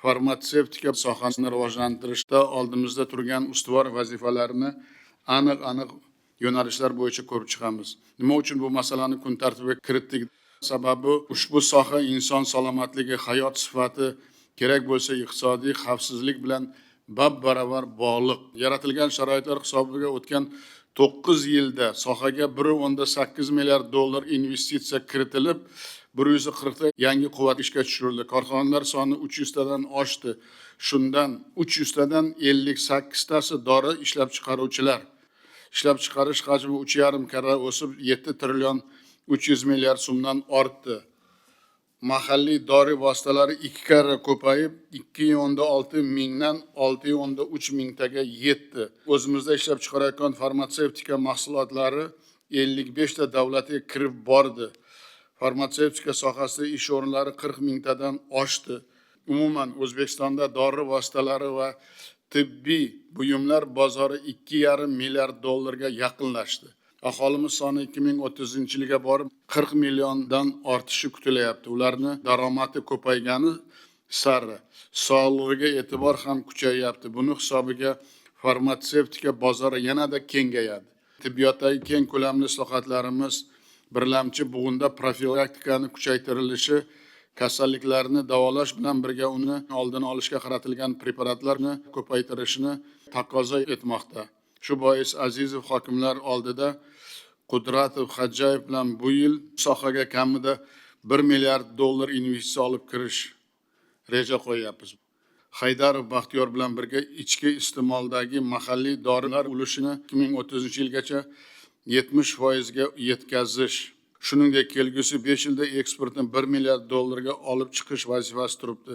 Farmatsevtika sohasini rivojlantirishda oldimizda turgan ustuvor vazifalarni aniq aniq yo'nalishlar bo'yicha ko'rib chiqamiz. Nima uchun bu masalani kun tartibiga kiritdik? Sababi ushbu soha inson salomatligi, hayot sifati, kerak bo'lsa, iqtisodiy xavfsizlik bilan bab baravar bog'liq. Yaratilgan sharoitlar hisobiga o'tgan 9 yilda sohaga 1,8 milliard dollar investitsiya kiritilib, 140ta yangi quvvat ishga tushirildi. Korxonalar soni 300tadan oshdi. Shundan 300tadan 58tasi dori ishlab chiqaruvchilar. Ishlab chiqarish hajmi 3,5 karra o'sib, 7 trillion 300 milliard so'mdan ortdi. Mahalliy dori vositalari ikki karra ko'payib, 2,6 mingdan 6,3 mingtaga yetdi. O'zimizda ishlab chiqarayotgan farmatsevtika mahsulotlari 55ta davlatga kirib bordi. Farmatsevtika sohasida ish o'rinlari 40 mingtadan oshdi. Umuman, O'zbekistonda dori vositalari va tibbiy buyumlar bozori 2,5 milliard dollarga yaqinlashdi. Aholimiz soni 2030-yilga borib 40 milliondan ortishi kutilyapti. Ularni daromadi ko'paygani sari sog'lig'iga e'tibor ham kuchayyapti. Buni hisobiga farmatsevtika bozori yanada kengayadi. Tibbiyotdagi keng ko'lamli islohotlarimiz birlamchi bo'g'inda profilaktikani kuchaytirilishi, kasalliklarni davolash bilan birga uni oldini olishga qaratilgan preparatlarni ko'paytirishni taqozo etmoqda. Shu bois Azizov hokimlar oldida Qudratov, Xodjayev bilan bu yil sohaga kamida 1 milliard dollar investitsiya olib kirish reja qo'yyapmiz. Haydarov Baxtiyor bilan birga ichki iste'moldagi mahalliy dorilar ulushini 2030-yilgacha 70 foizga yetkazish, shuningdek, kelgusi 5 yilda eksportni 1 milliard dollarga olib chiqish vazifasi turibdi.